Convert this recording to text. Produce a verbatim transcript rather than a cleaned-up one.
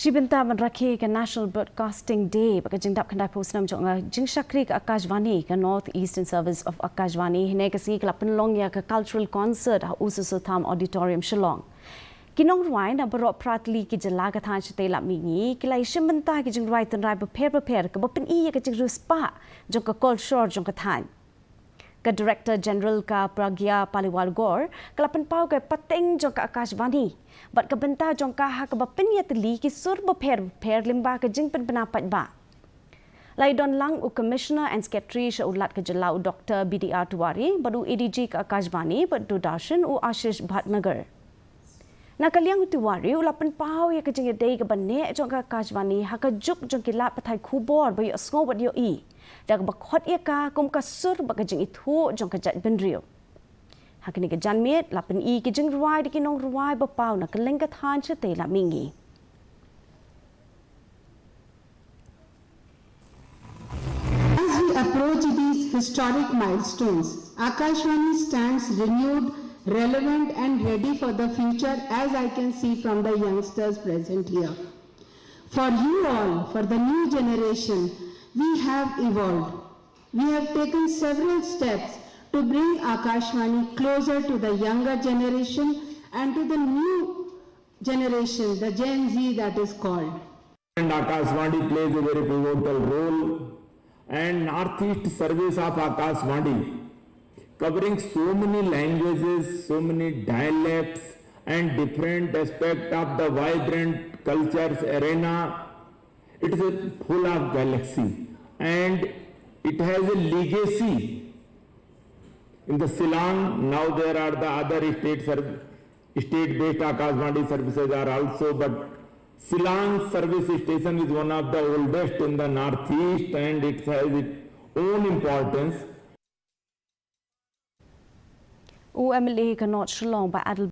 Shi bynta ban rakhe ka National Broadcasting Day bad ka jingdap khyndai phew snem jong ka jingshakri ka Akashvani, ka North Eastern Service of Akashvani hynne ka sngi ka la pynlong ïa ka cultural concert ha U Soso Tham Auditorium, Shillong. Ki nongrwai na baroh phra tylli ki jylla ka thaiñ shatei lad mihngi ki la ïashim bynta ki jingrwai tynrai bapher bapher kaba pyni ïa ka jingriewspah jong ka kolshor jong ka thaiñ. Ka Director General ka Pragya Paliwal Gaur ka la pynpaw ka pateng jong ka Akashvani bad ka bynta jong ka ha kaba pynïatylli ki sur bapher bapher lyngba ka jingpynbna paidbah. La ïadon lang u Commissioner and Secretary sha u Lat ka jylla u Doctor B D R Tiwari bad u A D G ka Akashvani bad Doordarshan u Ashish Bhatnagar. Na ka liang u Tiwari u la pynpaw ïa ka jingïadei kaba neh jong ka Akashvani ha ka juk jong ki lad pathai khubor ba ïohsngew bad ïohi da kaba khot ïa ka kum ka sur bad ka jingithuh jong ka jaitbynriew. Ha kane ka janmiet la pyni ki jingrwai da ki nongrwai ba paw na kylleng ka thaiñ shatei lad mihngi. As we approach these historic milestones, Akashvani stands renewed, relevant, and ready for the future, as I can see from the youngsters present here. For you all, for the new generation, we have evolved. We have taken several steps to bring Akashvani closer to the younger generation and to the new generation, the Gen Z that is called. And Akashvani plays a very pivotal role, and Northeast service of Akashvani, covering so many languages, so many dialects, and different aspect of the vibrant cultures arena. It is a full of galaxy, and it has a legacy. In the Shillong, now there are the other state serv-, state-based Akashvani services are also, but Shillong service station is one of the oldest in the Northeast, and it has its own importance. U M L A ka North Shillong Bah Adel